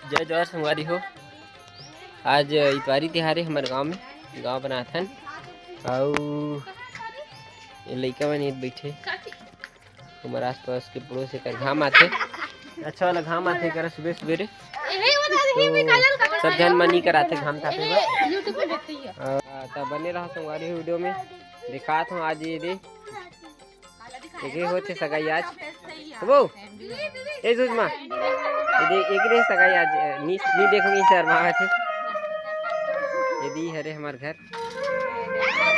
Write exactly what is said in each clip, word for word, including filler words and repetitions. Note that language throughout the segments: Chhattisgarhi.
जय जोहार संगवारी हो। आज इतवारी तिहार हे हमर गांव में, गांव बनाथन। अउ ये लइका मन ये बइठे, हमर आसपास के पड़ोस एकर घाम आथे, अच्छा वाला घाम आथे एकर सुबह सुबह रे। तो सब झन मन ही कराथे घाम तापे बर। आ, त बने रहा संगवारी हो वीडियो में, दिखात हूँ आज ये दे। एके होत हे सगाई आज। वो, ए सुषमा, ये दे, एकरे सगाई आज, नी, नी देखो, नी शर्मावत हे। ये दे हरे हमर घर।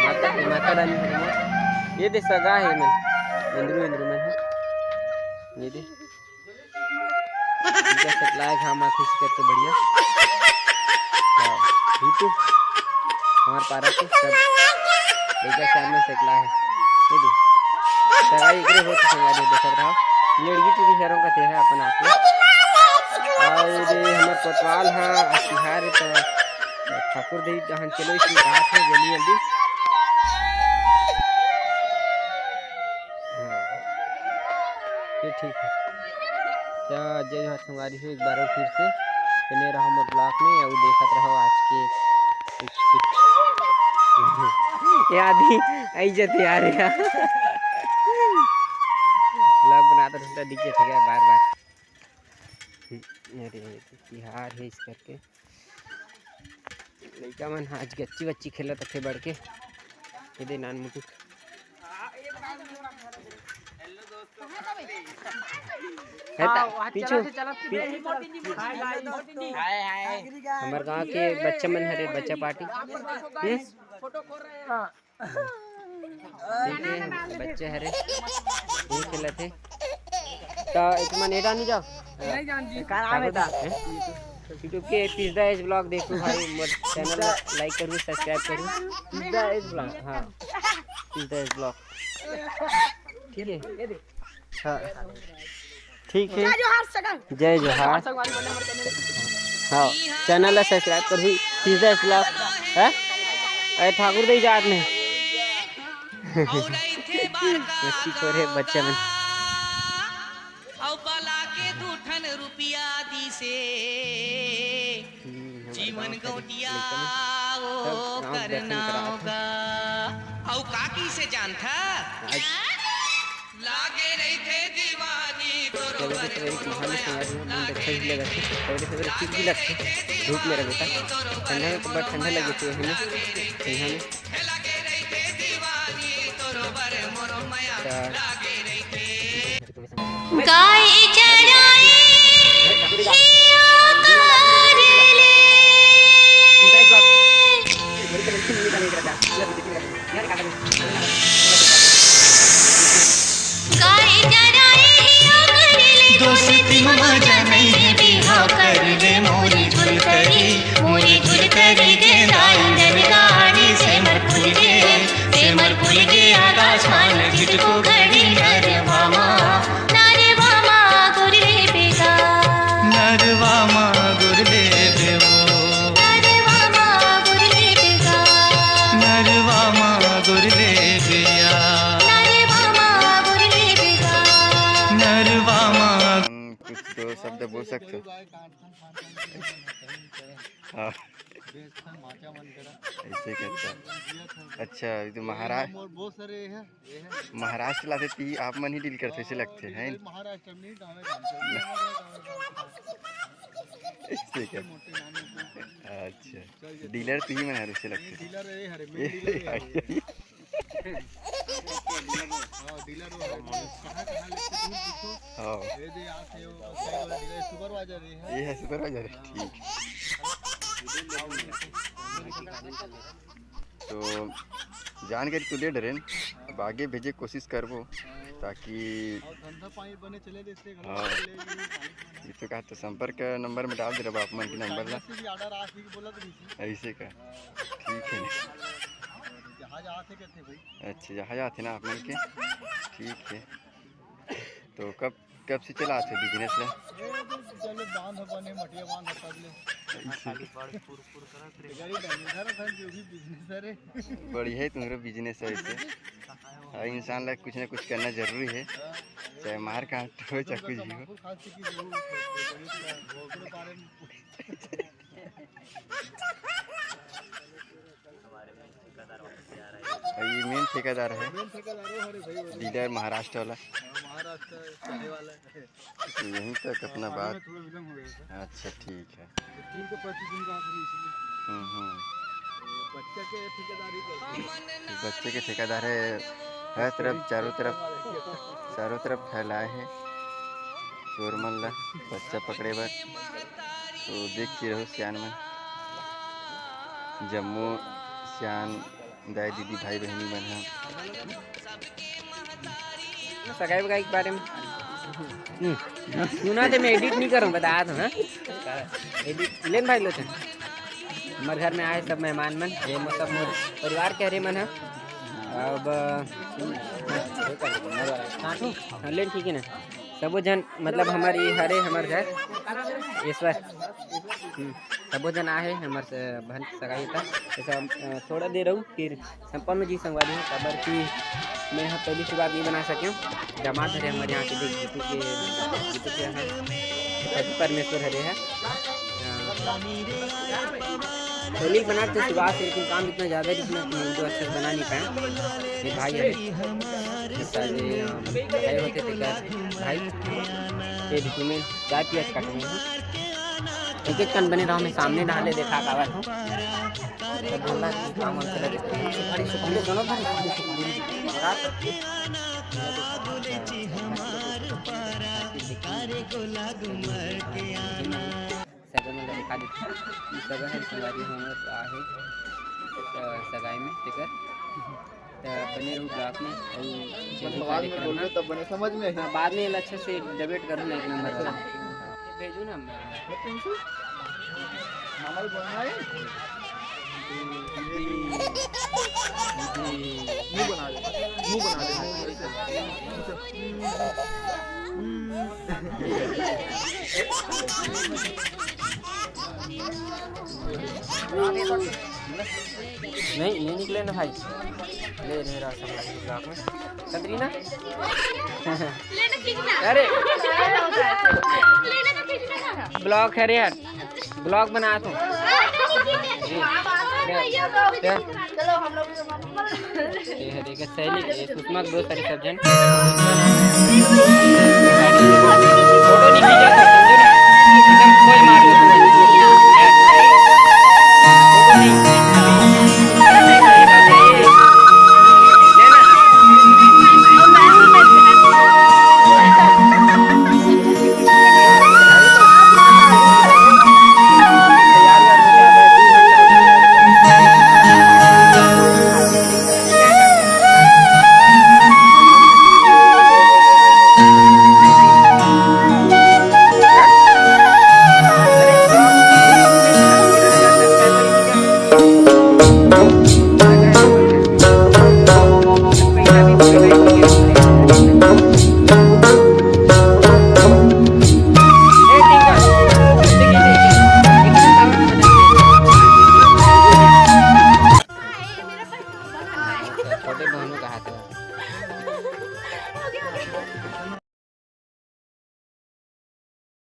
माता, माता रानी हरे मोर। ये दे सगा हे मन। इंद्रू, इंद्रू मन हे। ये दे। इनका सकला घाम आथे इसी करके बढ़िया। हाँ, ये तो हमार पारा के सब लइका सामने सकला हे। ये दे। सगाई एकरे होत संगवारी देखत रहो। लड़की टूरी हरों का तेरा अपन आप। अउ दे हमर कोतवाल हा, आज तिहार हे त ठाकुर दई डहन चलो, इसमें कहा थे जल्दी जल्दी। हाँ। ये ठीक हे। त जय जोहार संगवारी हो, एक बार अउ फिर से बने रहो मोर vlog में, अउ देखत रहो आज के कुछ, कुछ। ये आदमी आई जते यार, यार। Vlog बनात रहूं त दिख जथे बार बार। अरे, ये तो तिहार हे इस करके। लइका मन आज गच्ची वच्ची खेलत रथे बढ़ के। ये दे नान मुटुक। हे ता, पीछू, पी-, हमर गांव के बच्चा मन हरे, बच्चा पार्टी। हम्म? ठीक हे, बच्चे हरे, ये खेलत हे। त तुमन एडा नहीं जाओ? नहीं जान जी। का नाम हे ता? हैं? YouTube के पिज्जा एज vlog देखो भाई, मोर channel ला like करू, subscribe करू। पिज्जा एज vlog। हाँ, पिज्जा एज vlog। ठीक हे। हाँ। ठीक हे। जय जोहार सकल। जय जोहार। हाँ, channel ला subscribe करहू, पिज्जा vlog, हैं? अरे ठाकुर दई जात में। मस्ती खोर हे बच्चा मन। अउ बला के दू ठन रुपया दिसे। हम्म, हमर जीवन गाँव के गौटिया लइका मन ओ सब गाँव के दर्शन करात हे। अउ का कइसे जानथा? आज लागे रहिथे दीवानी तोरो सवेरे सवेरे एक महान संगवारी हो, मन अच्छा ही लगत हे। सवेरे सवेरे ठीक भी लगथे, धूप में रहे ता। ठंडा में तो बड़ा ठंडा लगे थे, है ना? ठंडा में। त गाय चराए हिया कर ले। गाय चराए हिया कर ले। दोस्ती में मजा नहीं है, बिहाव कर ले मोरी झुलकरी, मोरी झुलकरी गेंदा इंजन गाड़ी से मर फूल गे। सेमर फूल गे आकाशमान झिटको घड़ी नरवा मा, नरवा मा गुरले बेगा। नरवा मा गुरले बेवो। नरवा मा गुरले बेगा। नरवा मा गुरले बेया। नरवा मा गुरले बेगा। नरवा मा। कुछ दो शब्द बोल सकते हो? हाँ। ऐसे कहता। अच्छा, ये तो महारा-, महाराष्ट्र लाते ती आप मन ही डील करते, ऐसे लगते हैं। महाराष्ट्र में नहीं, गाँव में काम करते हैं। ऐसे क्या? मोटे नाम है तो। अच्छा, डीलर ती ही मन हरे, ऐसे लगते। डीलर है, हरे, मेन डीलर है। हाँ, डीलर वो है। कहाँ, कहाँ लेते तुम पूछो। हाँ। ये दे, यहाँ से वो, साइड वाला डीलर, सुपरवाइजर है। ये है सुपरवाइजर, ठीक। तो जानकारी तो ले डरेन, अब आगे भेजे कोशिश करबो, ताकि और धंधा पानी बने चले, जैसे हाँ। ये तो कहा, तो संपर्क नंबर में डाल दे रहा, आप मन के नंबर ला। से भी ऑर्डर आ, ठीक बोला तो नहीं। ऐसे का, ठीक है। जहाज आते कहते भाई। अच्छा, जहाज आते ना आप मन के, ठीक है। तो कब, कब से चलात हो बिजनेस ला? ए, तो चलो, बांध बने, मटिया बांध तब ले। खाली बड़ फुर फुर करत रे। गाड़ी डैमेज है ना, जो भी बिजनेस है रे। बढ़िया है तुम्हारा बिजनेस है वैसे। हर इंसान ला कुछ ना कुछ करना जरूरी है। हाँ, चाहे मार काट हो, चाहे कुछ भी हो। हमारे में ठेकेदार वापस से आ रहा है। और ये मेन ठेकेदार है, मेन ठेकेदार है, अरे भाई, वो डीलर महाराष्ट्र वाला। हाँ, महाराष्ट्र पहले वाला है। यहीं तक अपना आगे बात। में थोड़ा विलंब हो गया था। अच्छा, ठीक है। तीन सौ पैंतीस दिन का आखिरी, इसलिए। हम्म, हम्म। बच्चा के ठेकेदारी कर। बच्चे के ठेकेदार है, हर तरफ, चारों तरफ, चारों तरफ फैलाए है चोर मन ला बच्चा पकड़े बर। तो देख के रहो सियान मन, जम्मो सियान दाई दीदी भाई बहिनी मन ह। सगाई बगाई के बारे में। हम्म। सुना थे, मैं एडिट नहीं करूँ, बता दो, हाँ? एडिट लेन भाई लोचन। हमारे घर में आए सब मेहमान मन, ये मो-, सब मोर परिवार के हरे मन है। अब, हाँ, हाँ, लेन ठीक है ना, सबो जन, मतलब, हमारी हरे, हमारे घर ईश्वर, हम्म, सबो जन आहे, हमारे से बहन के सगाई था, जैसे हम, अ, थोड़ा देर रहू, फिर संपन्न जी संगवारी हो, काबर कि मैं ह पहली शुरुआत नहीं बना सके हूँ। दामाद हरे हमारे यहाँ के, देख, जीतू के, जीतू के यहाँ पति परमेश्वर हरे है। हाँ। पहले ही बना के शुरुआत से, लेकिन काम इतना ज़्यादा है, जिसमें हम लोग अच्छे से बना नहीं पाए। ये भाई है, ये सारे, अ, गए होते थे घर, भाई, ये भी तुम्हें चाय पिया के काटने हैं। एक एक कन बने रहो, मैं सामने डाले देखा कावत हूँ। तो बोला कि काम वाम चला जाए। सुपारी, सुपारी दोनों पर सुपारी। सगा में लड़का दिखा, सगा है, संगवारी हमर आहे, अ, सगाई में तेकर। त बने रहू ब्लॉग में, अउ जरूर बाद में कार्यक्रम बोलबे ह। तब बने समझ में। हाँ, बाद में एला अच्छा से डिबेट करूँ ना, एक नंबर वाला। भेजू ना मैं। मामा को बोलना है। मुंह बना दे, मुंह बना दे। नहीं, नहीं निकले ना भाई। ले, ले रहा सब ब्लॉग में। कतरीना? अरे। ब्लॉग है रे यार। ब्लॉग बना तू। जी। क्या? ये है, देखिए, सहेली, ये सुषमा के दोस्त हरे सब जन।